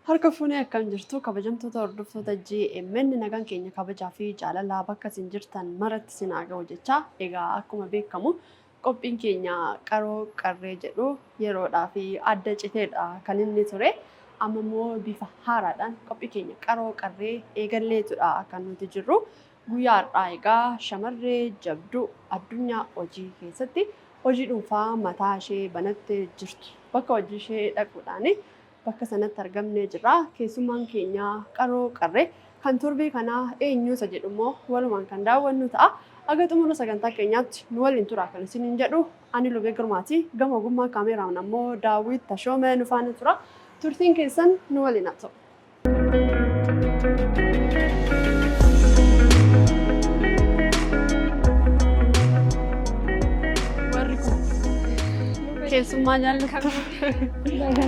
Harka fuunee akkam jirtu kabajamtoota hordoftoota GMN nagaan keenya kabajaa fi jaalalaa bakka isin jirtan maratti isin haa ga'u jechaa egaa akkuma beekamu qophiin keenya qaroo qarree jedhu yeroodhaa fi adda citeedha kan inni ture amma immoo bifa haaraadhaan qophii keenya qaroo qarree eegalleetudha kan nuti jirru guyyaa har'aa egaa shamarree jabduu addunyaa hojii keessatti hojii dhuunfaa mataa ishee banattee jirtu bakka hojii ishee dhaquudhaan bakka sanatti argamnee jirra. Keessummaan keenya qaroo qarree kan torbee kanaa eenyu isa jedhu immoo walumaan kan daawwannu ta'a. Aga xumura sagantaa keenyaatti nu waliin tura kan isiniin jedhu ani Lubee Girmaati. Gama ogummaa kaameeraan ammoo Daawwit Tashoomee nu faana tura. Turtiin keessan nu waliin haa ta'u. Warri kun keessummaa jaallattu. Baga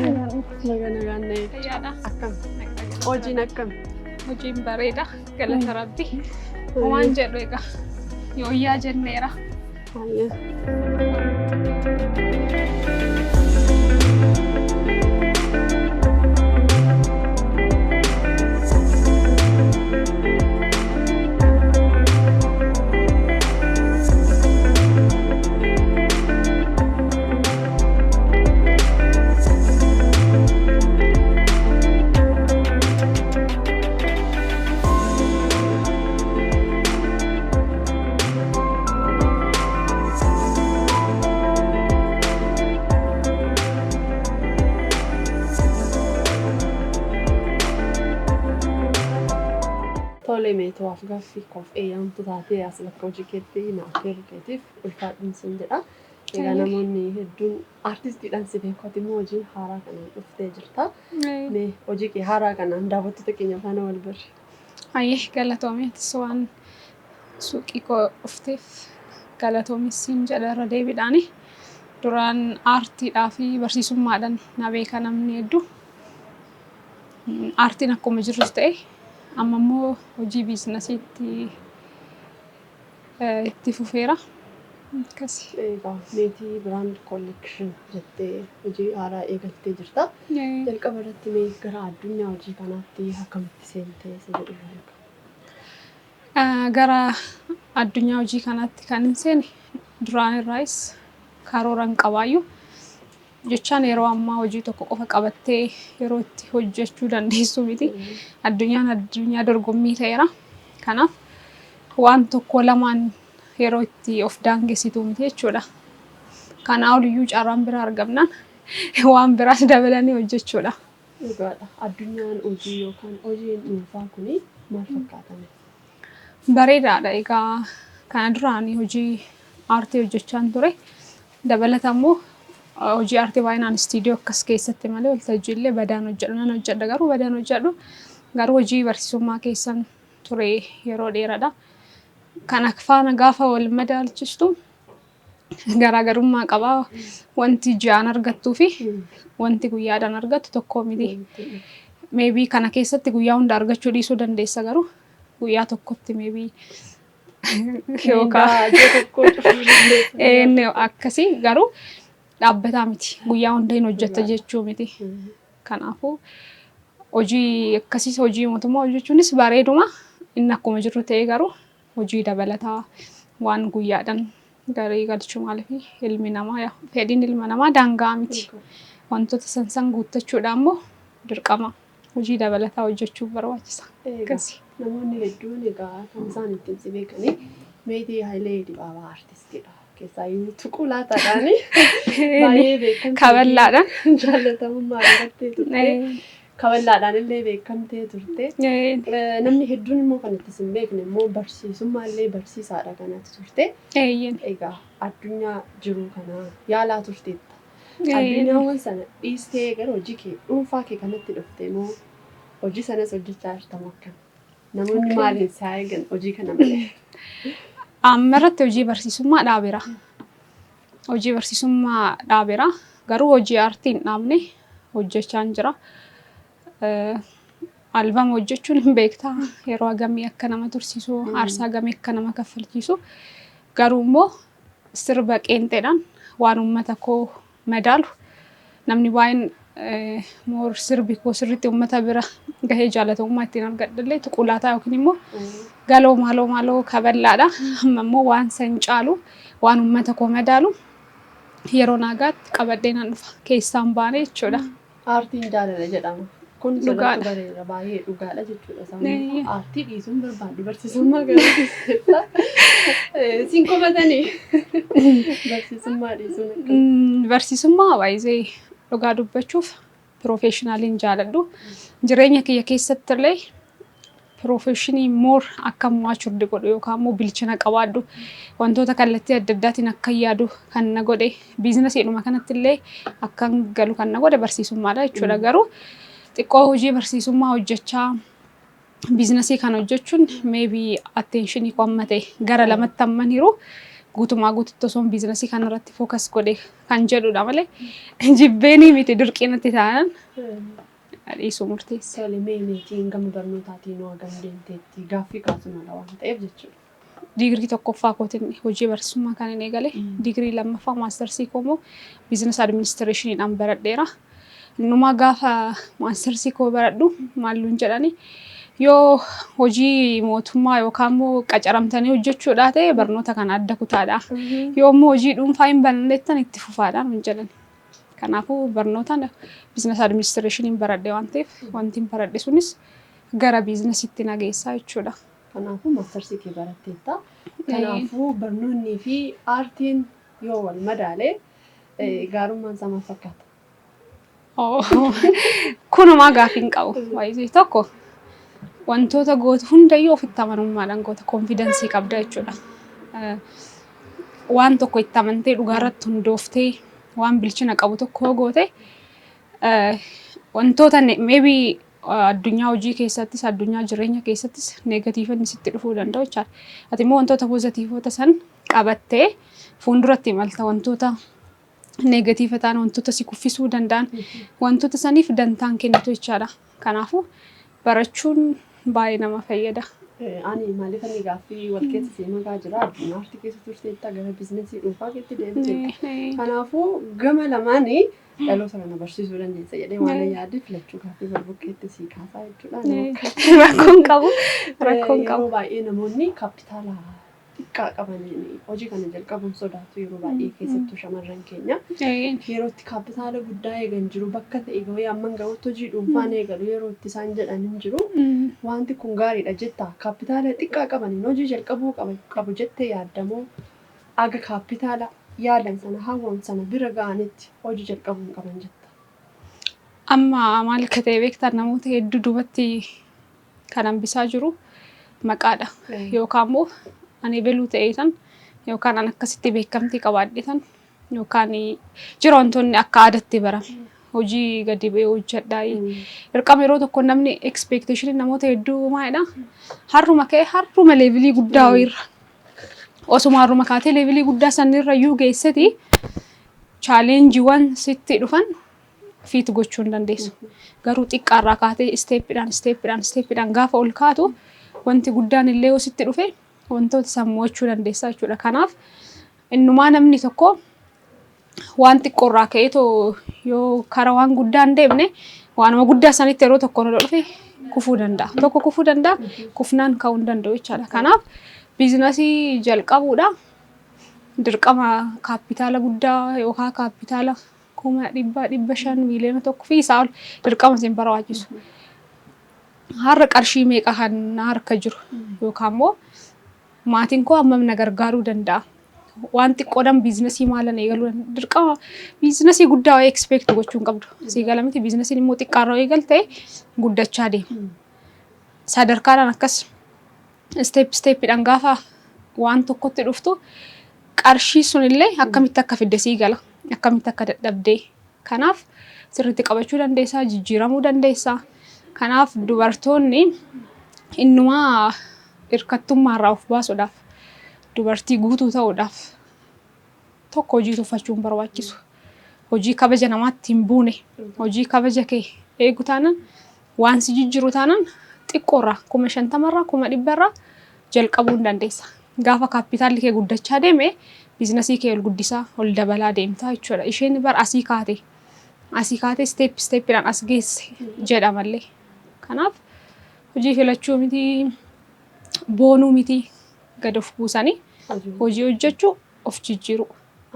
nagaan na eegde. Fayyaadha. Akkam? Hojiin akkam? Hojiin bareeda. Galata Rabbi. Waan jedhu egaa. Yooyyaa jenneera. Baay'ee. Tole meetoo af-gaaffii koof eeyyamtu taatee as bakka hojii keetti naaf affeeruu keetiif ulfaadhuun siin jedha. Egaa namoonni hedduun artistiidhaan si beeku ati immoo hojii haaraa kanaan dhuftee jirta. Mee hojii kee haaraa kanaan daawwattoota keenya faana wal barri. Hayyee galatoomi atis waan suuqii koo dhufteef galatoomi siin jedha irra deebiidhaani. Duraan aartiidhaa fi barsiisummaadhaan na beeka namni hedduu. Aartiin akkuma jirus ta'e amma immoo hojii biizinasiitti itti fufeera. Akkasi. Egaa Meetii Brand Collection jettee hojii haaraa eegaltee jirta. Jalqaba irratti mee gara addunyaa hojii kanaatti akkamitti seente isa jedhu irraa eegala. Gara addunyaa hojii kanaatti kan hin seene duraan irraayis karoora hin qabaayyu. Jechaan yeroo ammaa hojii tokko qofa qabattee yeroo itti hojjechuu dandeessu miti. Addunyaan addunyaa dorgommii ta'eera. Kanaaf waan tokko lamaan yeroo itti of daangessitu miti jechuudha. Kanaa oliyyuu carraan biraa argamnaan waan biraas dabalanii hojjechuudha. Dhugaadha. Addunyaan hojii yookaan hojiin dhuunfaa kuni maal fakkaata mee? Bareedaadha. Egaa kana dura ani hojii aartii hojjechaan ture. Dabalata immoo hojii aartii baay'inaan istiidiyoo akkas keessatti malee waltajjii illee badaan hojjedhu nan hojjedha garuu badaan hojjedhu garuu hojii barsiisummaa keessan ture yeroo dheeraadha. Kana faana gaafa wal madaalchistu garaagarummaa qaba. Wanti ji'aan argattuu fi wanti guyyaadhaan argattu tokko miti. Maybe kana keessatti guyyaa hunda argachuu dhiisuu dandeessa garuu guyyaa tokkotti maybe yookaan Mindaa ji'a tokkoo cufuu dandeessa. Inni akkasii garuu dhaabbataa miti. Guyyaa hunda hin hojjetta jechuu miti. Kanaafuu hojii akkasiis hojii mootummaa hojjechuunis bareeduma. Inni akkuma jiru ta'ee garuu hojii dabalataa waan guyyaadhaan galii galchu maaliif ilmi namaa yaa fedhiin ilma namaa daangaa miti. Wantoota san san guuttachuudhaan immoo dirqama hojii dabalataa hojjechuun barbaachisa. Egaa Akkasi. namoonni hedduun egaa kan isaan ittiin si beekanii Meetii Hayilee Dibaabaa artistiidha. Keessaayyuu tuquu laataadhaan baay'ee beekamtii fi Kaballaadhaan. jaallatamummaa argattee turte. Kaballaadhaan illee beekamtee turte. Namni hedduun immoo kan itti sin beekne immoo barsiisummaa illee barsiisaadha kanatti turte. Eeyyeen. Egaa addunyaa jiruu kana yaalaa turteetta. Addunyaawwan sana dhiistee gara hojii kee dhuunfaa kee kanatti dhuftee moo hojii sanas hojjechaa jirta moo akkam? Namoonni maaliin si haa eegan hojii kana malee? Amma irratti hojii barsiisummaa dhaabeera. Hojii barsiisummaa dhaabeera. Garuu hojii aartii hin dhaabne hojjechaan jira. Albama hojjechuun hin beektaa, yeroo hagamii akka nama tursiisu, aarsaa hagamii akka nama kaffalchiisu. Garuu immoo sirba qeenxeedhaan waan uummata koo madaalu, namni baay'een more sirbi koo sirriitti uummata bira gahee jaalatamummaa ittiin argadhallee tuqulaataa yookiin immoo galoo maaloo maaloo kaballaadha. Amma immoo waan san caalu, waan uummata koo madaalu yeroo naagaatti qabadhee nan dhufa, keessaan baane jechuudha. Aartiin jaalala jedhama. Kun Dhugaadha. sirriitti bareeda, baay'ee dhugaadha jechuudha. Sababni Eeyyee. aartii dhiisuun barbaadu barsiisummaa garuu dhiisteetta. Siin komatanii barsiisummaa dhiisuun akkam? Barsiisummaa baay'ee, dhugaa dubbachuuf, professionaliin jaaladhu. Jireenya kiyya keessatti illee professionii more akka matured godhu yookaan immoo bilchina qabaadhu, wantoota kallattii adda addaatiin akka yaadu kan na godhe, businessiidhuma kanatti illee akkan galu kan na godhe barsiisummaadha jechuudha. Garuu xiqqoo hojii barsiisummaa hojjechaa businessii kana hojjechuun maybe attentionii koo amma ta'e gara lamatti amman hiru guutumaa guututti osoo businessii kanarratti focus godhe kan jedhudha malee jibbeenii miti, dirqinatti taanaan dhiisuu murteesse. Tole, mee meetiin gama barnootaatiin hoo hagam deemteetti? Gaaffii kaasu mala waan ta'eef jechuudha. Digirii tokkoffaa kootiin hojii barsiisummaa kan hin eegale. Digirii lammaffaa mastersii koo immoo business administrationiidhaan baradheera. Innumaa gaafa mastersii koo baradhu maalluun jedhani, yoo hojii mootummaa yookaan immoo qacaramtanii hojjechuudhaa ta'e barnoota kana adda kutaadha. Yoo immoo hojii dhuunfaa hin bananneettan itti fufaadhaan hin jedhani. Kanaafuu barnootaan business administrationiin baradhe waan ta'eef, wanti hin baradhe sunis gara businessiitti na geessaa jechuudha. Kanaafuu mastersii kee baratteetta. Kanaafuu barnoonnii fi aartiin yoo wal madaalee gaarummaan isaa maal fakkaata? Kunumaa gaaffii hin qabu. Baay'ee tokko, wantoota gootu hundayyuu ofitti amanummaadhaan goota, confidenceii qabda jechuudha. Waan tokko itti amantee, dhugaarratti hundooftee, waan bilchina qabu tokko yoo goote, wantoota maybe addunyaa hojii keessattis, addunyaa jireenya keessattis negativeonni sitti dhufuu danda'u jechaadha. Ati immoo wantoota positiveota san qabattee fuulduratti imalta. Wantoota negative ta'an, wantoota si kuffisuu danda'an, wantoota saniif dantaan kennitu jechaadha. Kanaafuu barachuun baay'ee nama fayyada. Ani maaliif inni gaaffii wal keessa si makaa jira, addunyaa aartii keessa turteetta, gara businessii dhuunfaa keetti deebiteetta. Kanaafuu gama lamaanii dhaloota kana barsiisuu dandeessa jedhee waan yaade filachuu gaaffii wal bukkeetti si kaasaa jechuudha. Rakkoon qabu. Rakkoon qabu. Yeroo baay'ee namoonni kaapitaala xiqqaa qabaniin hojii kana jalqabuun sodaatu yeroo baay'ee, keessattuu shamarran keenya. Yeroo itti kaapitaala guddaa eegan jiru, bakka ta'e gahee amman gahutti hojii dhuunfaan eegalu yeroo itti isaan jedhan hin jiru. Wanti kun gaariidha jettaa? Kaapitaala xiqqaa qabaniin hojii jalqabuu qabu jettee yaaddamoo, aga kaapitaala yaadan sana, hawwan sana bira ga'anitti hojii jalqabuu hin qaban jetta? Amma maal akka ta'e beektaa? Namoota hedduu duubatti kan hambisaa jiru maqaadha. Yookaan immoo ani beluu ta'ee san, yookaan an akkasitti beekamtii qabaadhe san, yookaan jira wantoonni akka aadaatti barame. Hojii gadi ba'ee hojjedhaa. Dirqama yeroo tokko namni expectation namoota hedduu maalidha? Harruma ka'ee harruma levelii guddaa wayiirra. Osuma harruma kaatee levelii guddaa sanirra iyyuu geesseti, challengeiiwwan sitti dhufan fiit gochuu hin dandeessu. Garuu xiqqaarraa kaatee stepiidhaan, stepiidhaan, stepiidhaan gaafa ol kaatu, wanti guddaan illee yoo sitti dhufe wantoota san mo'achuu dandeessa jechuudha. Kanaaf innumaa namni tokko waan xiqqoorraa ka'eetoo yoo karaa waan guddaa hin deemne, waanuma guddaa sanitti yeroo tokko nu dhufe kufuu danda'a. Tokko kufuu danda'a, kufnaan ka'uu hin danda'u jechaadha. Kanaaf businessii jalqabuudha. Dirqama kaapitaala guddaa yookaan kaapitaala 100,000, 500,000, 1,000,000 fi isaa ol dirqama isin barbaachisu. Har'a qarshii meeqa kan na harka jiru, yookaan immoo maatiin koo hammam na gargaaruu danda'a? Waan xiqqoodhaan businessii maalan eegaluu danda'a? Dirqama businessii guddaa wayii expect gochuu hin qabdu. Sii gala miti? Businessiin immoo xiqqaarraa eegalte guddachaa deema. Sadarkaadhaan akkas step stepiidhaan gaafa waan tokkotti dhuftu, qarshii sunillee akkamitti akka fidde sii gala. Akkamitti akka dadhabdee. Kanaaf sirriitti qabachuu dandeessaa, jijjiiramuu dandeessaa. Kanaaf dubartoonni innumaa hirkattummaarraa of baasuudhaaf, dubartii guutuu ta'uudhaaf, tokko hojii tuffachuu hin barbaachisu. Hojii kabaja namaatti hin buune, hojii kabaja kee eegu taanaan Waan si jijjiiru taanaan xiqqoorraa 50,000rraa 100,000rraa jalqabuu hin dandeessa. Gaafa kaapitaalli kee guddachaa deeme biizinasii kee ol guddisaa ol dabalaa deemtaa jechuudha. Isheen bar asii kaatee step stepidhaan as geesse jedhamallee. Kanaaf hojii filachuu miti, boonuu miti, gad of buusanii hojii hojjechuu, of jijjiiruu,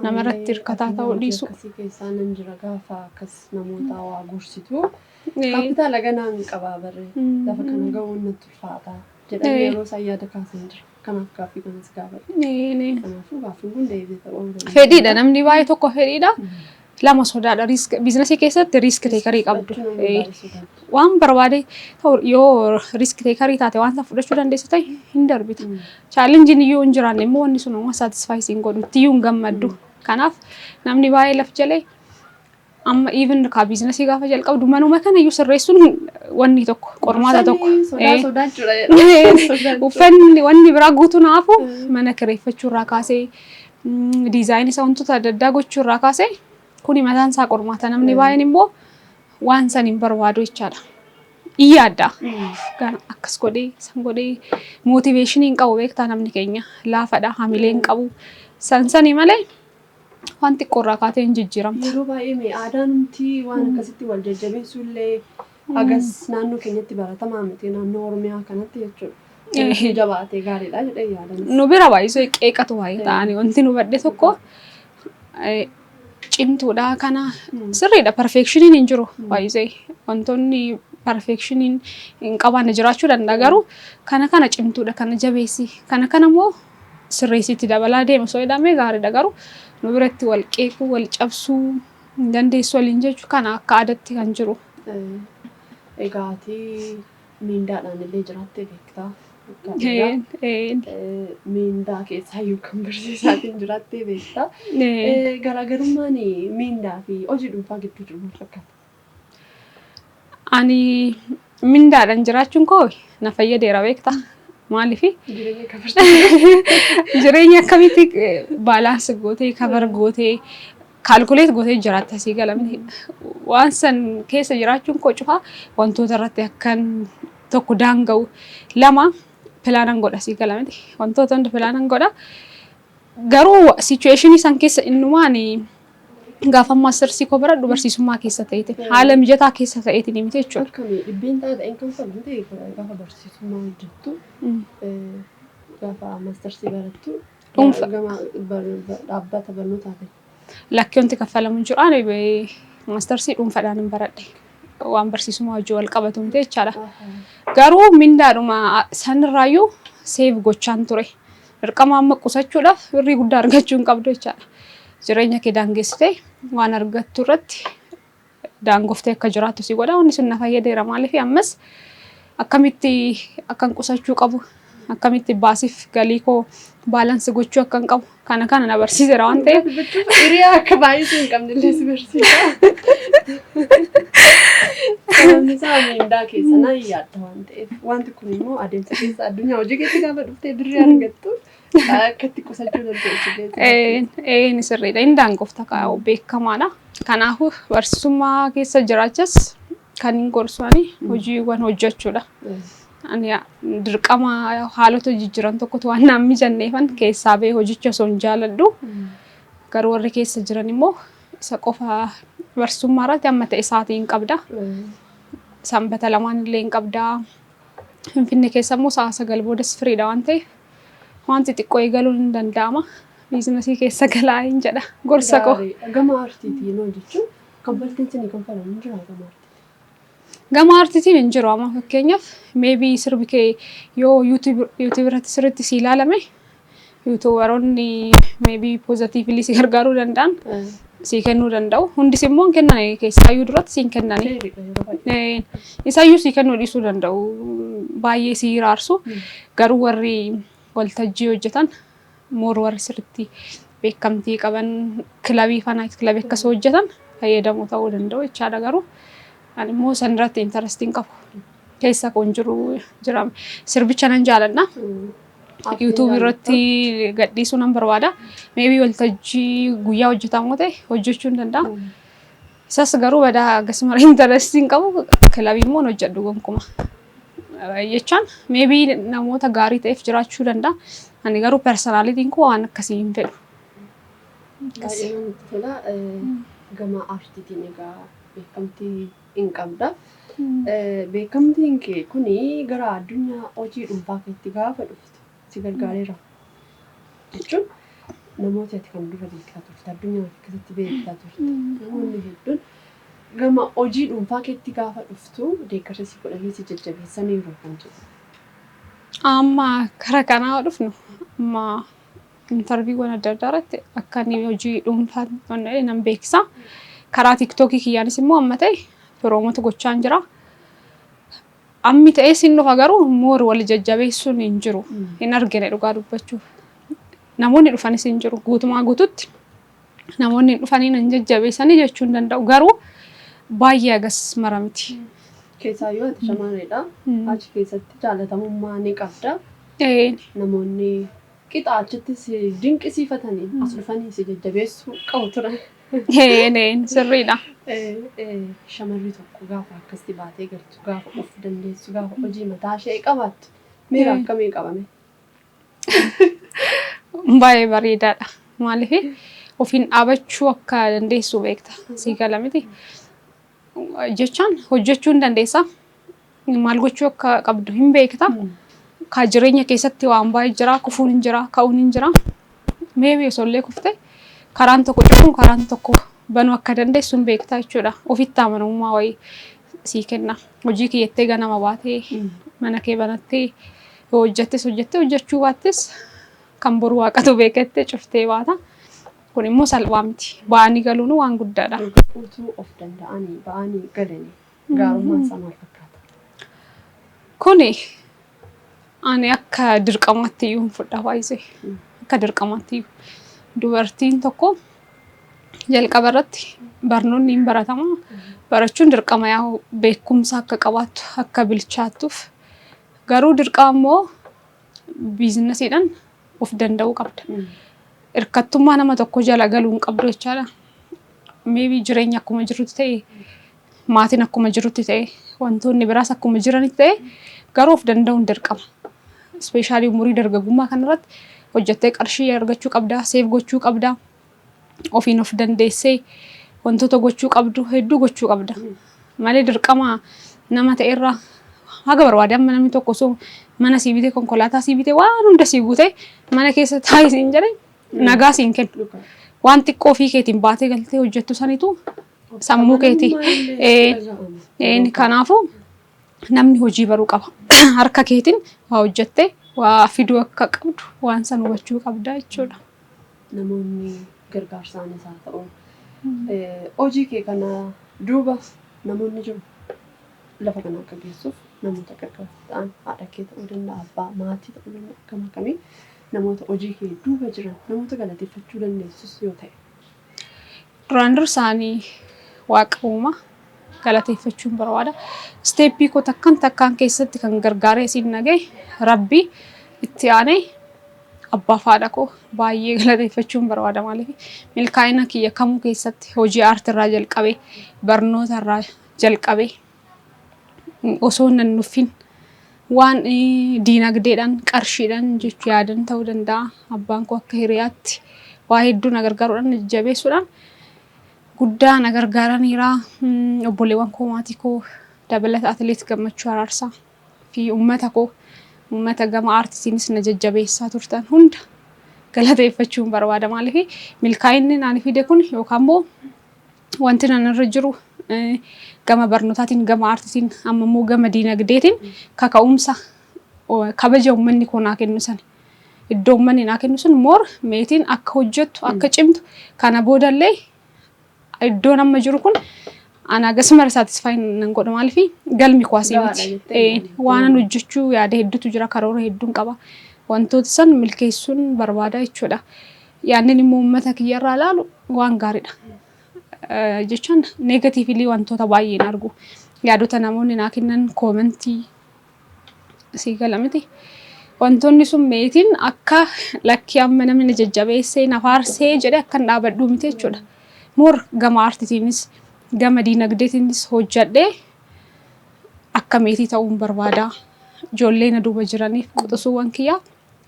namarratti hirkataa ta'uu dhiisuu. Akkasii keessaa nan jira gaafa akkas namoota waa gorsitu. Kaapitaala ganaan qabaa barree lafa kana ga'uun natti ulfaata jedhanii yeroo isaan yaada kaasan jira. Kanaaf gaaffii kanas gaafadhe. Kanaafuu gaaffiin kun deebii ta'uu danda'a. Fedhiidha, namni baay'ee tokko fedhiidha. Lama sodaadha. Risk biizinasii keessatti risk takerii qabdu. Waan barbaade ta'u yoo risk takerii taate, waan sana fudhachuu dandeessu ta'e, hin darbita. Challengeiin iyyuu hin jiraanne immoo wanni sun uumaa satisfy siin godhu, itti iyyuu hin gammaddu. Kanaaf namni baay'ee laf jalee amma even kaa biizinasii gaafa jalqabdu manuma kana iyyuu sirreessuun wanni tokko qormaata tokko. Sodaa sodaachuudha. Uffanni wanni biraa guutuu naafu mana kireeffachuu irraa kaasee, designii isaa wantoota adda addaa gochuu irraa kaasee, kuni mataan isaa qormaata. Namni baay'een immoo waan san hin barbaadu jechaadha. Iyyaadda. Gana akkas godhee san godhee motivationii hin qabu, beektaa, namni keenya laafadha, hamilee hin qabu. San sanii malee waan xiqqoorraa kaatee hin jijjiiramta. Yeroo baay'ee mee aadaan nuti waan akkasitti wal jajjabeessuu illee hagas naannoo keenyatti baratamaa miti, naannoo Oromiyaa kanatti jechuudha. Jabaatee gaariidha jedhee yaadanis. Nu bira baay'isuu qeeqatu baay'ee ta'anii wanti nu badhe tokko cimtuudha kana sirriidha, perfectioniin hin jiru, baay'isee wantoonni perfectioniin hin qabaanne jiraachuu danda'a, garuu kana kana cimtuudha, kana jabeessi, kana kana immoo sirreessitti dabalaa deema osoo jedhamee gaariidha. Garuu nu biratti wal qeequu, wal cabsuu hin dandeessu waliin jechuu kana akka aadaatti kan jiru. Egaa ati miindaadhaan illee jiraattee beektaa? Miindaa keessaayyuu kan barsiisaatiin jiraattee beektaa? Garaagarummaan miindaa fi hojii dhuunfaa gidduu jiru maal fakkaata? Ani mindaadhaan jiraachuun koo na fayyadeera, beektaa? Maaliifi? Jireenya kafartuu. Jireenya akkamitti balance gootee, cover gootee, calculate gootee jiraatta sii galamni. Waan san keessa jiraachuun koo cufaa wantoota irratti akkan tokko daanga'u, lama planan godha sii galamti. Wantoota hunda planan godha. Garuu situationii san keessa innumaan gaafa mastersii koo baradhu barsiisummaa keessa ta'eetiin, haala mijataa keessa ta'eetiin miti jechuudha. Akkamii dhibbeen ta'een kan falmite gaafa barsiisummaa hojjettu, gaafa mastersii barattu Dhuunfa. Gama dhaabbata barnootaa ta'e? Lakki, wanti kaffalamu hin jiru. Ani mastersii dhuunfaadhaan hin baradhe. Waan barsiisummaa hojii wal qabatu miti jechaadha. Garuu mindaadhuma sanirraayyuu save gochaan ture. Dirqama amma qusachuudhaaf birrii guddaa argachuu hin qabdu jechaadha. Jireenya kee daangessitee waan argattu irratti daangoftee akka jiraattu si godha. Wanni sun na fayyadeera, maaliif ammas akkamitti akkan qusachuu qabu, akkamitti baasiif galii koo balance gochuu akkan qabu kana kana na barsiiseera waan ta'eef. Hiriyaa akka baay'isuu hin qabne illee si barsiisa. Sababni isaa miindaa keessa na yaadda waan ta'eef. Wanti kun immoo adeemsa keessa addunyaa hojii keessa gaafa dhuftee birrii argattu akka itti qusachuu dandeessu illee si barsiisa. Ee, sirriidha. Inni daangofta beekamaadha. Kanaafuu barsiisummaa keessa jiraachas kan hin gorsu ani hojiiwwan hojjechuudha. Ani dirqama haalota jijjiiran tokkotu waan naan mijanneefan keessaa ba'ee hojicha osoo hin jaaladhu. Garuu warri keessa jiran immoo isa qofa barsiisummaa irratti amma ta'e sa'aatii hin qabda. Sanbata lamaan illee hin qabda. Finfinnee keessa immoo sa'a 9 boodas freedha waan ta'eef wanti xiqqoo eegaluun hin danda'ama. Biizinasii keessa galaa hin jedha gorsa koo. Gama aartiitiin hoo jechuun kaffaltiin isinii kanfalamu hin jiraa gama aartiitiin? Gama aartiitiin hin jiru. Amma fakkeenyaaf maybe sirbi kee yoo YouTube irratti sirriitti si ilaalame, YouTuberoonni maybe positively si gargaaruu danda'an si kennuu danda'u. Hundis immoo hin kennan, keessaayyuu duratti si hin kennani. Seeridha yeroo baay'ee. Isaayyuu si kennuu dhiisuu danda'u. Baay'ee si raarsu. Garuu warri waltajjii hojjetan, more warri sirriitti beekamtii qaban, kilabii fa night clubii akkas hojjetan fayyadamoo ta'uu danda'u jechaadha. Garuu ani immoo san irratti interestii hin qabu. Keessa koon jiru jira. Sirbicha nan jaaladha. YouTube irratti gadhiisuu nan barbaada. Maybe waltajjii guyyaa hojjetamu ta'e hojjechuu hin danda'a. Isas garuu badaa akkasuma interest hin qabu, kilabii immoo hin hojjedhu gonkumaa. Jechaan maybe namoota gaarii ta'eef jiraachuu danda'a. Ani garuu personalityn koo waan akkasii hin fedhu. Baay'ee namatti tola. Gama aartiitiin egaa beekamtii hin qabda. Beekamtiin kee kuni gara addunyaa hojii dhuunfaa keetti gaafa dhuftu si gargaareera. Jechuun namoota ati kan dura beektaa turte, addunyaa keessatti beektaa turte. Namoonni hedduun gama hojii dhuunfaa keetti gaafa dhuftu deeggarsa si godhanii si jajjabeessaniiru kan jedhu. Amma kara kanaa dhufnu, amma interviewwan adda addaa irratti akka inni hojii dhuunfaa nan beeksisa. Karaa TikTokii kiyyaanis immoo amma ta'e promote gochaan jira. Ammi ta'ee sin dhufa, garuu more wal jajjabeessuun hin jiru. Hin argine dhugaa dubbachuuf. Namoonni dhufanis hin jiru. Guutumaa guututti namoonni hin dhufanii nan jajjabeessanii jechuu hin danda'u. Garuu baay'ee agas mara miti. Keessaayyuu ati shamarreedha. Achi keessatti jaalatamummaa ni qabda. Namoonni qixa achitti si dinqisiifatanii as dhufanii si jajjabeessuu qabu turan. Sirriidha. Shamarri tokko gaafa akkasitti baatee galtu, gaafa of dandeessu, gaafa hojii mataa ishee qabaattu miira akkamii qabame? Baay'ee bareedaadha. Maaliif, ofiin dhaabachuu akka dandeessu beekta. Sii gala miti. Jechaan hojjechuu hin dandeessa. Maal gochuu akka qabdu hin beekta. Ka jireenya keessatti waan baay'ee jira, kufuun hin jira, ka'uun hin jira. Maybe osoo illee kufte karaan tokko cufuun karaan tokko banuu akka dandeessu hin beekta jechuudha. Ofitti amanamummaa wayii sii kenna. Hojii kiyyattee ganama baatee mana kee banattee yoo hojjettes hojjettee, hojjechuu baattis kan boru waaqatu beekattee cuftee baata. Kun immoo salphaa miti. Ba'anii galuun waan guddaadha. Utuu of danda'anii ba'anii galanii gaarummaan isaa maal fakkaata? Kuni ani akka dirqamaatti iyyuu hin fudha baay'isee. Akka dirqamaatti iyyuu. Dubartiin tokko jalqaba irratti barnoonni hin baratama. Barachuun dirqama, yaa beekumsa akka qabaattu, akka bilchaattuuf. Garuu dirqama immoo businessiidhaan of danda'uu qabda. Hirkattummaa nama tokko jala galuu hin qabdu jechaadha. Maybe jireenya akkuma jirutti ta'e, maatiin akkuma jirutti ta'e, wantoonni biraas akkuma jiranitti ta'e, garuu of danda'uun dirqama. Especially umurii dargaggummaa kanarratti hojjettee qarshii argachuu qabdaa, save gochuu qabdaa, ofiin of dandeessee wantoota gochuu qabdu hedduu gochuu qabda. Malee dirqama nama ta'erraa haga barbaade amma namni tokko osoo mana sii bitee, konkolaataa sii bitee, waan hunda sii guutee mana keessa taa'ee siin jedhe nagaa siin kennu. Waan xiqqoo ofii keetiin baatee galtee hojjettu sanitu sammuu keetii. Kanaafuu namni hojii baruu qaba. Harka keetiin waa hojjettee waa fiduu akka qabdu waan san hubachuu qabda jechuudha. Namoonni gargaarsaanis haa ta'u, hojii kee kana duuba namoonni jiru, lafa kana akka geessuuf namoota gargaarsa ta'an, haadha kee ta'uu danda'a, abbaa, maatii ta'uu danda'a, akkam akkamii namoota hojii kee duuba jiran, namoota galateeffachuu dandeessus yoo ta'e. Duraan dursaanii waaqa uumaa galateeffachuun barbaada. Step koo takkaan takkaan keessatti kan gargaaree siin nagaye Rabbi, itti aanee abbaa fi haadha koo baay'ee galateeffachuun barbaada. Maaliif, milkaa'ina kiyya kamuu keessatti hojii aartiirraa jalqabee, barnoota irraa jalqabee, osoo nan nuffin waan diinagdeedhaan, qarshiidhaan jechuu yaadan ta'uu danda'a. Abbaan koo akka hiriyaatti waa hedduu na gargaaruudhaan, na jajjabeessuudhaan guddaa na gargaaraniira. Obboleewwan koo, maatii koo dabalata, atileet Gammachuu Araarsaa fi uummata koo, uummata gama aartiitiinis na jajjabeessaa turtan hunda galateeffachuun barbaada. Maaliif, milkaa'inni naan fide kun yookaan immoo wanti nan irra jiru gama barnootaatiin, gama aartiitiin, amma immoo gama diinagdeetiin kaka'umsa kabaja uummanni koo naa kennu sana. Iddoo uummanni naa kennu sun more meetiin akka hojjettu, akka cimtu, kana boodallee iddoon amma jiru kun ana akkasuma satisfy nan godhu. Maaliif, galmi koo asii miti. Waan an hojjechuu yaada hedduutu jira, karoora hedduun qaba. Wantoota san milkeessuun barbaada jechuudha. Yaadni immoo uummata kiyyarraa ilaalu waan gaariidha. Jechuun negatively wantoota baay'een argu. Yaadota namoonni naa kennan, comment sii gala miti. Wantoonni sun meetiin akka lakkii amma namni na jajjabeessee na faarsee jedhee akka hin dhaabadhuu miti jechuudha. More gama aartiitiinis Gama diinagdeetiinis hojjedhee akka meetii ta'uun barbaada. Ijoollee na duuba jiraniif, quxisuuwwan kiyyaa,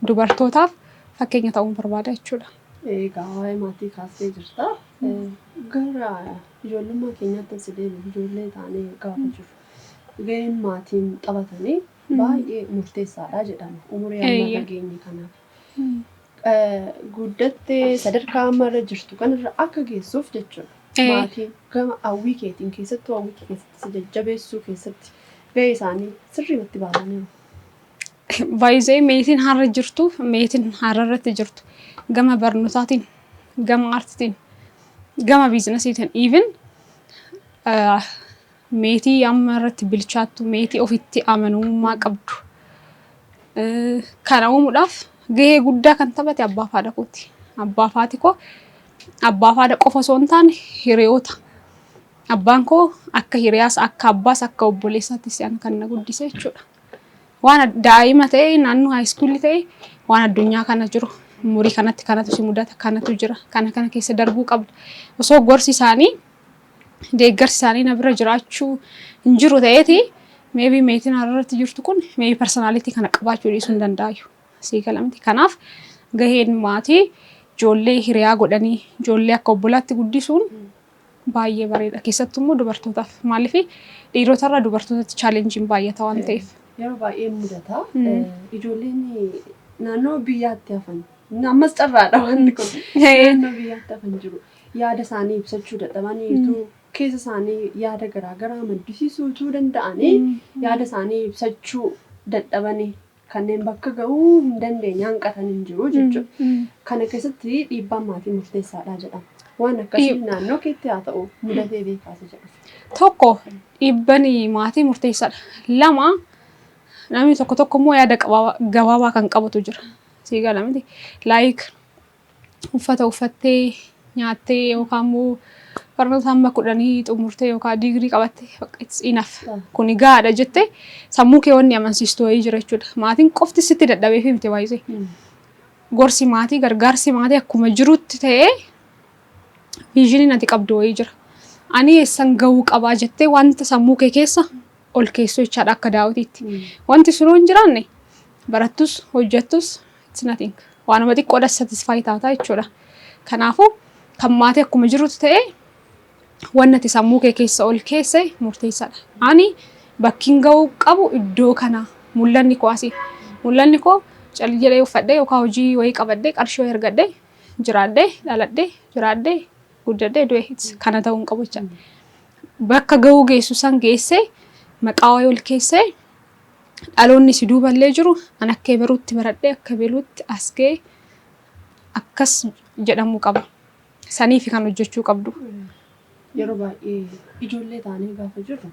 dubartootaaf fakkeenya ta'uun barbaada jechuudha. Egaa waa'ee maatii kaastee jirta. Gara ijoollummaa keenyaatti as deebiin, ijoollee taanee gaafa jiru gaheen maatiin taphatanii baay'ee murteessaadha jedhama. Umurii amma irra geenye kanaaf. Guddattee sadarkaa amma irra jirtu kanarra akka geessuuf jechuudha. Maatiin gama hawwii keetiin, keessattuu hawwii kee keessatti si jajjabeessuu keessatti gahee isaanii sirriimatti baasaniiru. Baay'ee meetiin har'a jirtu, meetiin har'a irratti jirtu gama barnootaatiin, gama aartiitiin, gama biizinasiitiin, even meetii amma irratti bilchaattu, meetii ofitti amanamummaa qabdu kana uumuudhaaf gahee guddaa kan taphate abbaa fi haadha kooti. Abbaa fi haati koo, abbaa fi haadha qofa osoo hin taane hiriyoota. Abbaan koo akka hiriyaas, akka abbaas, akka obboleessaattis kan na guddise jechuudha. Waan daa'ima ta'e, naannoo high schoolii ta'e, waan addunyaa kana jiru, umurii kanatti kanatu si mudata, kanatu jira, kana kana keessa darbuu qabda. Osoo gorsi isaanii, deeggarsi isaanii na bira jiraachuu hin jiru ta'eeti, maybe meetiin har'arratti jirtu kun maybe personality kana qabaachuu dhiisuu hin danda'ayu. Sii gala miti. Kanaaf gaheen maatii ijoollee hiriyaa godhanii, ijoollee akka obbolaatti guddisuun baay'ee bareeda. Keessattuu immoo dubartootaaf. Maaliif, dhiirotarra dubartootatti challengeiin baay'ata waan ta'eef. Yeroo baay'ee mudata. Ijoolleen naannoo biyyaatti hafan, ammas carraadha wanti kun. Naannoo biyyaatti hafan jiru. Yaada isaanii ibsachuu dadhabanii, utuu keessa isaanii yaada garaagaraa maddisiisuu utuu danda'anii, yaada isaanii ibsachuu dadhabanii kanneen bakka ga'uu hin dandeenye hanqatan hin jiru jechuudha. Kana keessatti dhiibbaan maatii murteessaadha jedhama. Waan akkasii naannoo keetti haa ta'u mudatee beekaasa jedhu. Tokko, dhiibban maatii murteessaadha. Lama, namni tokko tokko immoo yaada gabaabaa kan qabatu jira. Sii gala miti. Like uffata uffattee, nyaattee, yookaan immoo barnoota hamma 10 xumurtee yookaan digirii qabattee, it's enough. Kuni gahaadha jettee sammuu kee wanni amansiistu wayii jira jechuudha. Maatiin qofti sitti dadhabee fi miti baay'isee. Gorsi maatii, gargaarsi maatii akkuma jirutti ta'ee, visioniin ati qabdu wayii jira. Ani eessan gahuu qabaa jettee wanta sammuu kee keessa ol keessoo jechaadha akka daawwitiitti. Wanti sun hin jiraanne, barattus hojjettus it's nothing. Waanuma xiqqoodha satisfy taataa jechuudha. Kanaafuu kan maatii akkuma jirutti ta'ee, wanni ati sammuu kee keessa ol keesse murteessaadha. Ani bakkiin gahuu qabu iddoo kana, mul'anni koo asii. Mul'anni koo cal jedhee uffadhee yookaan hojii wayii qabadhee, qarshii wayii argadhee, jiraadhee, dhaladhee, jiraadhee, guddadhee, du'e kana ta'uu hin qabu jechaadha. Bakka gahuu geessu san geessee, maqaa wayii ol keessee, dhaloonni si duuballee jiru an akka eberuutti baradhee, akka ebeluutti as ga'e akkas jedhamuu qaba. Saniifi kan hojjechuu qabdu. Yeroo baay'ee ijoollee taanee gaafa jirru,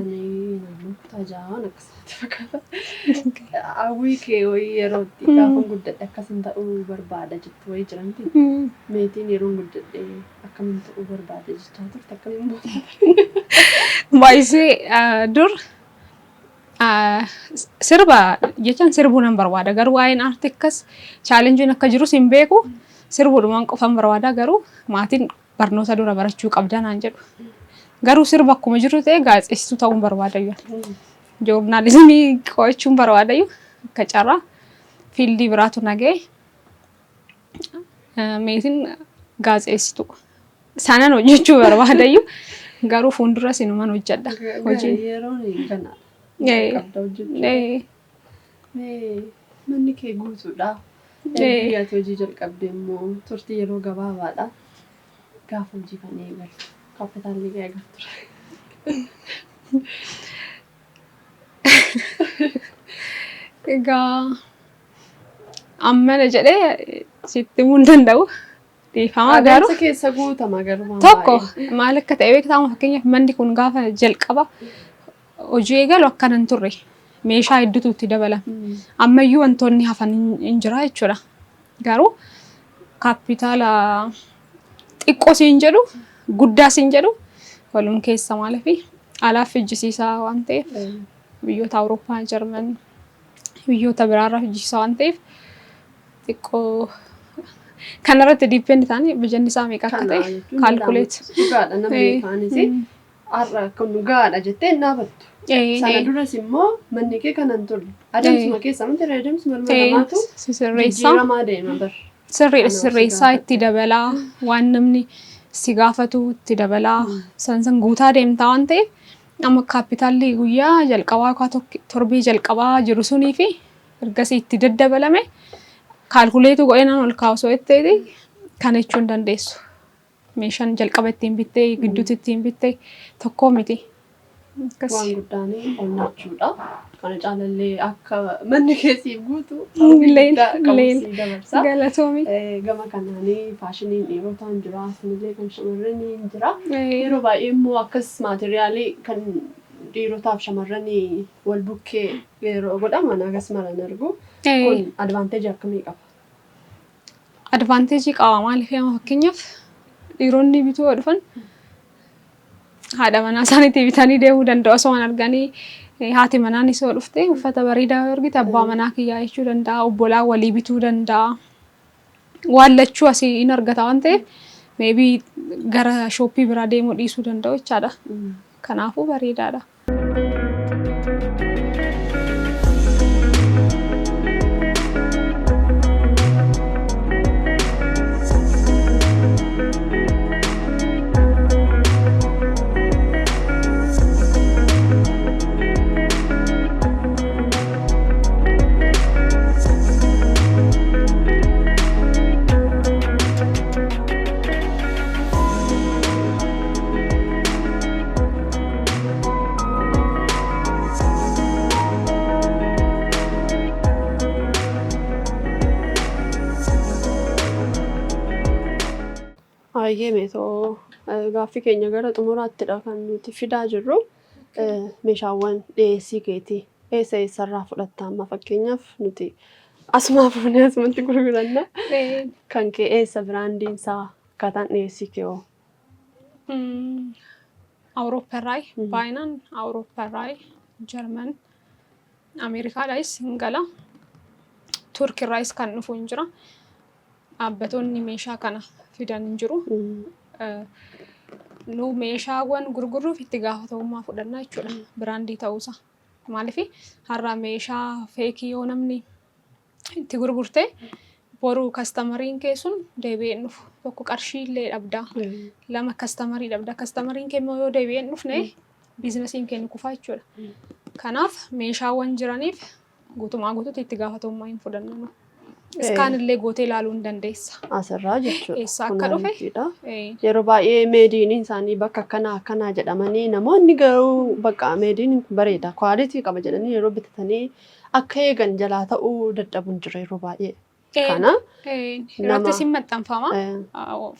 ani naannoo kutaa ja'aan akkasumatti fakkaata. Hawwii kee wayii yeroo itti gaafa guddadhe akkasin ta'uu barbaada jettu wayii jiranti. Meetiin yeroo guddadhe akkamiin ta'uu barbaada jechaa turte, akkamiin moota? Baay'isee dur sirba jechaan sirbuu nan barbaada, garuu waa'een aartii akkas challengeiin akka jirus hin beeku, sirbuudhumaan qofan barbaada, garuu maatiin barnoota dura barachuu qabda naan jedhu. Garuu sirba akkuma jiru ta'e, gaazexeessituu ta'uun barbaada iyyuu. Journalismii qo'achuun barbaada iyyuu, akka carraa fieldii biraatu naga'e. Meetiin gaazexeessituu sanan hojjechuu barbaada iyyuu, garuu fuuldura sinuman hojjedha. Hojiin Yeroon ganaadha. Qabda hojjechuu. Manni kee guutuudha. Erga ati hojii jalqabde immoo turtii yeroo gabaabaadha. Gaafa hojii kana eegaltu kaapitaalli kee hagam ture? Egaa ammana jedhee sitti himuu hin danda'u. Dhiifama garuu. Adeemsa keessa guutama garuu waan Tokko baay'ee. maal akka ta'e beektaa? Fakkeenyaaf manni kun gaafa jalqaba hojii eegalu akkana hin turre. Meeshaa hedduutu itti dabalame. Ammayyuu wantoonni hafan hin jira jechuudha. Garuu kaapitaala xiqqoo siin jedhu, guddaa siin jedhu, walum keessa, maaliif alaaf fichisiisaa waan ta'eef, biyyoota Awurooppaa, Jarman, biyyoota biraarraa fichisiisaa waan ta'eef, xiqqoo Kanarratti depend ta'anii bajanni isaa meeqa akka Kana ta'e jechuun calculate. Dhugaadha, namni kaanis har'a kun gahaadha jettee hin dhaabattu. Sana duras immoo manni kee kanan turre. Adeemsuma keessa miti, adeemsuma ilma namaatu Sirreessaa. jijjiiramaa deema bar. Sirriidha, Kanaaf si sirreessaa gaafadhe. Itti dabalaa, waan namni si gaafatu itti dabalaa, san san guutaa deemtaa waan ta'eef, amma kaapitaalli guyyaa jalqabaa yookaan torbee jalqabaa jiru sunii fi ergasii itti daddabalame calculate godhee nan ol kaa'u osoo jetteeti kana jechuu hin dandeessu. Meeshaan jalqaba ittiin bittee gidduutti ittiin bittee tokkoo miti. Akkas. Waan guddaan onnachuudha. Kana caalallee akka manni keessiif guutu hawwii Leen, guddaa qabu leen. sii dabarsa. Galatoomi. Gama kanaanii faashiniin dhiirotaa hin jira, asinillee kan shamarranii hin jira. Yeroo baay'ee immoo akkas maateriyaalii kan dhiirotaaf shamarranii wal bukkee yeroo godhaman akkas maran argu. Kun advantage akkamii qaba? Advantage qaba. Maaliif, amma fakkeenyaaf dhiironni bituu yoo dhufan haadha manaa isaaniitii bitanii deemuu danda'u osoo waan arganii. Haati manaanis yoo dhufte uffata bareedaa yoo argite abbaa manaa kiyyaa jechuu danda'a, obbolaa walii bituu danda'a. Waan lachuu asii in argata waan ta'eef, maybe gara shop biraa deemuu dhiisuu danda'u jechaadha. Kanaafuu bareedaadha. Baay'ee meetoo, gaaffii keenya gara xumuraattidha kan nuti fidaa jirru. Meeshaawwan dhiyeessii keetii eessa eessarraa fudhatta? Amma fakkeenyaaf nuti asumaa fuunee asumatti gurguranna. Kan kee eessa, brandiin isaa, akkaataan dhiyeessii kee hoo? Awuroopparraa, baay'inaan Awuroopparraa, Jarman, Ameerikaadhaayis hin gala. Turkirraayis kan dhufu hin jira. Dhaabbatoonni meeshaa kana fidan hin jiru. Nu meeshaawwan gurguruuf itti gaafatamummaa fudhannaa jechuudha. Brand ta'uusaa. Maaliif, har'a meeshaa fake yoo namni itti gurgurte, boru customeriin kee sun deebi'ee hin dhufu. Tokko qarshii illee dhabdaa. Lama customer dhabda. Customeriin kee immoo yoo deebi'ee hin dhufne, businessiin kee ni kufaa jechuudha. Kanaaf meeshaawwan jiraniif guutumaa guutuutti itti gaafatamummaa hin fudhannu. Scan illee gootee ilaaluu hin dandeessa. Asirraa jechuudha. Eessaa akka dhufe. Kunaanidha. Yeroo baay'ee made iniin isaanii bakka akkanaa akkanaa jedhamanii, namoonni garuu bakka made iniin kun bareeda, quality qaba jedhanii yeroo bitatanii akka eegan jalaa ta'uu dadhabuun jira yeroo baay'ee. Kana Irratti sin maxxanfama.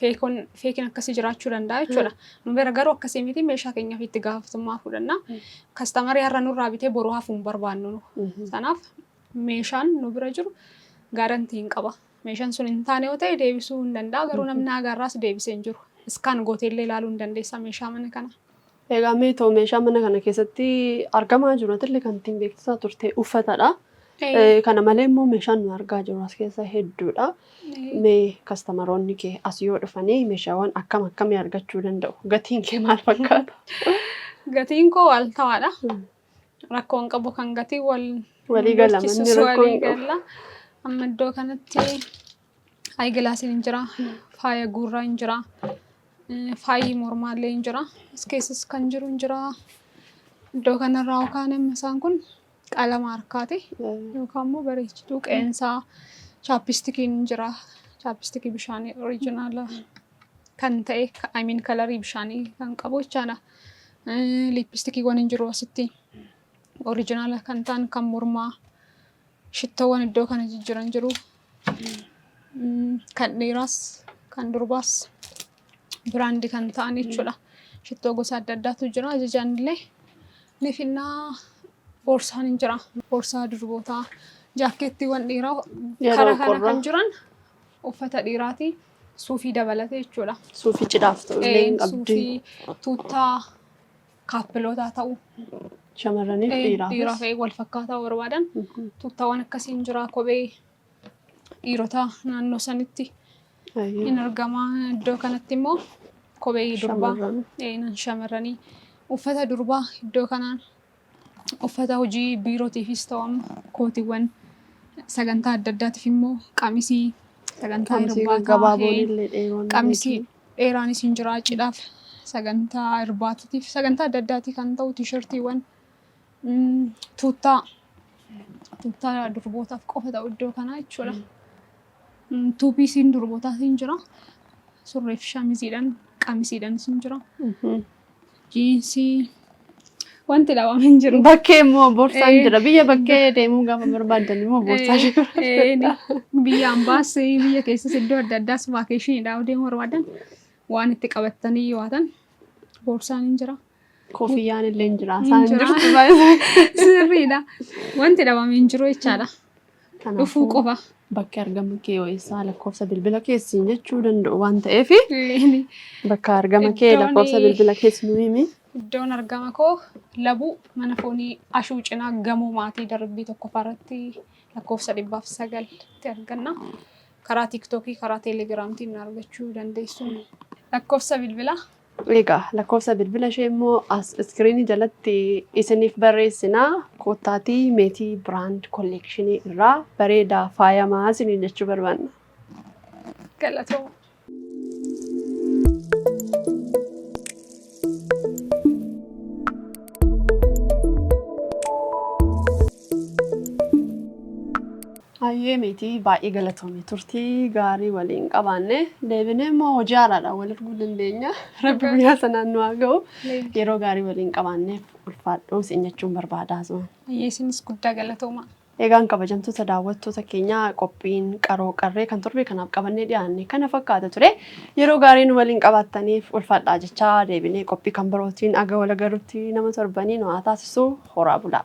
Fakeiin akkasii jiraachuu danda'a jechuudha. Nu bira garuu akkasii miti, meeshaa keenyaaf itti gaafatamummaa fudhanna. Customer har'a nurraa bitee boru hafuu hin barbaannu nu. Kanaaf meeshaan nu bira jiru guarantee hin qaba. Meeshaan sun hin taane yoo ta'e deebisuu hin danda'a. Garuu namni haga deebisee hin jiru. Scan gootee illee ilaaluu hin dandeessa meeshaa mana kana. Egaa meetoo, meeshaa mana kana keessatti argamaa jiru atillee kan ittiin beeksisaa turte uffatadha. Kana malee immoo meeshaan nu argaa jirru as keessa hedduudha. Mee customeroonni kee as yoo dhufanii meeshaawwan akkam akkamii argachuu danda'u? Gatiin kee maal fakkaata? Gatiin koo wal ta'aadha. Rakkoo hin qabu kan gatii wal Walii gala, manni rakkoo hin qabu. Walii gala. Amma iddoo kanatti eyeglassiin hin jira, faaya gurraa hin jira, faayi mormaallee hin jira. As keessas kan jiru hin jira. Iddoo kanarraa yookaan amma isaan kun qalama harkaati yookaan immoo bareechituu qeensaa, chapstickiin hin jira. Chapstick bishaanii original kan ta'e, I mean color bishaanii kan qabu jechaadha. Lipstickiiwwan hin jiru asitti. Original kan ta'an kan mormaa, shittoowwan iddoo kana jijjiran jiru. Kan dhiiraas kan durbaas brand kan ta'an jechuudha. Shittoo gosa adda addaatu jira. Ajajaan illee ni finnaa. Boorsaan hin jira. Boorsaa durbootaa, jaakkeettiiwwan dhiiraa Yeroo karaa kana qorraa. kan jiran uffata dhiiraati. Suufii dabalatee jechuudha. Suufii cidhaaf ta'u illee hin qabdi. Suufii, tuuttaa, kaappilootaa ta'u. Shamarraniif Dhiiraaf dhiiraafis. Wal fakkaataa barbaadan tuuttaawwan akkasii hin jira. Kophee dhiirotaa naannoo sanitti Hin argama. Iddoo kanatti immoo kophee durbaa Shamarran. Nan shamarranii uffata durbaa iddoo kanaan uffata hojii biirootiifis ta'u amma kootiiwwan sagantaa adda addaatiif immoo qamisii sagantaa Qamisii irbaataa gaggabaaboon illee dheeroon illee qamisii jiru. dheeraanis hin jira cidhaaf sagantaa irbaatatiif sagantaa adda addaatii kan ta'u tiishartiiwwan tuuttaa tuuttaa durbootaaf qofa ta'u iddoo kanaa jechuudha. Tuupiisiin durbootaas hin jira. Surree fi shamiziidhaan qamisiidhaanis hin jira. Jiinsii wanti dhabame hin jiru. Bakkee immoo borsaan jira. Biyya bakkee deemuu gaafa barbaadan immoo borsaa ishee barbaadan. Biyya ambaas biyya keessas iddoo adda addaas vaakeeshiniidhaaf deemuu barbaadan waan itti qabattanii yoo haatan borsaan hin jira. Kofiyyaan illee hin jira. Hin Isaan jira. jirtu baay'ee. Sirriidha. Wanti dhabame hin jiru jechaadha. Dhufuu Kanaafuu qofa. bakki argama kee yoo eessaa lakkoofsa bilbila keessin jechuu danda'u waan ta'eef bakka argama kee Iddoon lakkoofsa bilbila kees nu himi. Iddoon argama koo Labuu mana foonii Ashuu cinaa gamoo maatii darbii tokkoffaa irratti lakkoofsa 109tti arganna. Karaa tiiktookii, karaa teelegiraamtiin na argachuu dandeessu. Lakkoofsa bilbilaa Egaa lakkoofsa bilbila ishee immoo as iskiriinii jalatti isiniif barreessina. Koottaatii Meetii Biraand Kolleekshinii irraa bareedaa faayamaa isiniin jechuu barbaanna. Galatooma. Hayyee Meetii baay'ee galatoomi turtii gaarii waliin qabaanne deebinee immoo hojii haaraadhaan wal arguu dandeenya. Rabbi guyyaa sanaan nu haa ga'u. Yeroo gaarii waliin qabaanneef ulfaadhuu siin jechuun barbaada asumaan. Hayyee isinis guddaa galatoomaa. Egaan kabajamtoota daawwattoota keenyaa qophiin qaroo qarree kan torbee kanaaf qabannee dhiyaanne kana fakkaata ture. Yeroo gaarii nu waliin qabaattaniif ulfaadhaa jechaa deebinee qophii kan birootiin aga wal agarrutti nama torbanii nu haa taasisu horaa bulaa.